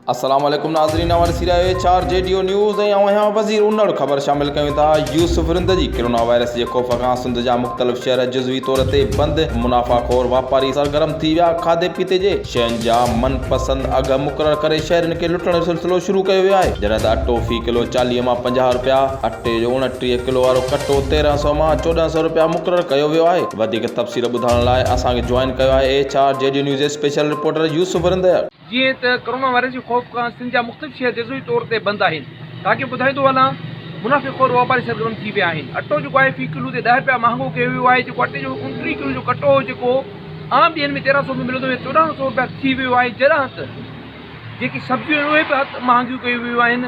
السلام عليڪم ناظرين اوهان ڏسي رهيا آهيو H R G D O news ۽ آئون آهيان وزير انڙ خبر شامل ڪيون ٿا يوسف رند جي ڪرونا وائرس جي خوف کان سنڌ جا مختلف شهر جزوي طور تي بند منافع خور واپاري سرگرم ٿي ويا کاڌي پيتي جي شين جا من پسند اگهه مقرر ڪري شهرين کي لٽڻ جو سلسلو شروع ڪيو ويو آهي جڏهن ته اٽو في ڪلو 40 مان 50 رپيا اٽي جو 29 ڪلو وارو ڪٽو 1300 مان 1400 رپيا مقرر ڪيو ويو آهي وڌيڪ تفصيل ٻڌائڻ لاء اسان کي جوائن ڪيو آهي H R G D O news جي اسپيشل رپورٽر يوسف رند. جيئن ته ڪرونا وائرس جي خوف کان سنڌ جا مختلف شهر جزوي طور تي بند آهن. توهان کي ٻڌائيندو هلان منافعي خور واپاري سرگرم ٿي ويا آهن. اٽو جيڪو آهي في ڪلو تي ڏهه رپيا مهانگو ڪيو ويو آهي جيڪو اٽي جو 29 ڪلو جو ڪٽو هو جيڪو عام ڏينهن ۾ 13 سو ۾ ملندو هو 14 سو رپيا ٿي ويو آهي جڏهن ته جيڪي سبزيون آهن اهي به هت مهانگيون ڪيون ويون آهن.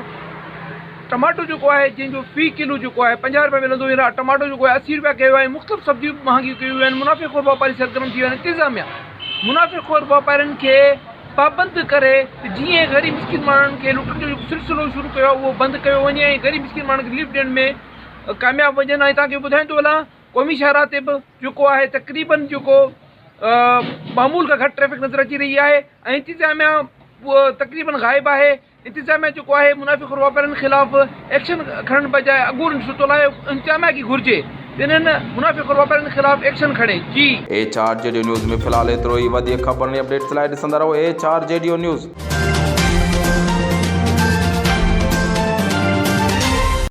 ٽماٽو جيڪو آهي جنهن جو في ڪلو جيڪو آهي 50 رپيا ملندو هو هينئر ٽماٽو جيڪو آهي 80 رپيا ڪيو آهي مختلف سبزيون به مهانگيون ڪيون ويون آهن منافعي خور واپاري سرگرم ٿي ويا آهن انتظاميا منافعي خور واپارين کي پابند ڪري ته جيئن غريب مسڪين ماڻهن کي لٽڻ جو جيڪو سلسلو شروع ڪيو آهي اهو بند ڪيو وڃي ۽ غريب مسڪين ماڻهن کي رليف ڏيڻ ۾ ڪامياب وڃن ۽ توهان کي ٻڌائيندو هلان قومي شاهراهه تي به جيڪو آهي تقريبن جيڪو معمول کان گهٽ ٽريفڪ نظر اچي رهي آهي ۽ انتظاميا تقريبن غائب آهي انتظاميا جيڪو آهي منافعي خور واپارين خلاف ايڪشن کڻڻ بجاء اڳوڻن ستل آهي انتظاميا کي گهرجي ته انهن منافعي خور واپارين خلاف ايڪشن کڻي جي. H R G D news ۾ في الحال ايترو ئي وڌيڪ خبرن ۽ اپڊيٽس لاء ڏسندا رهو H R G D news.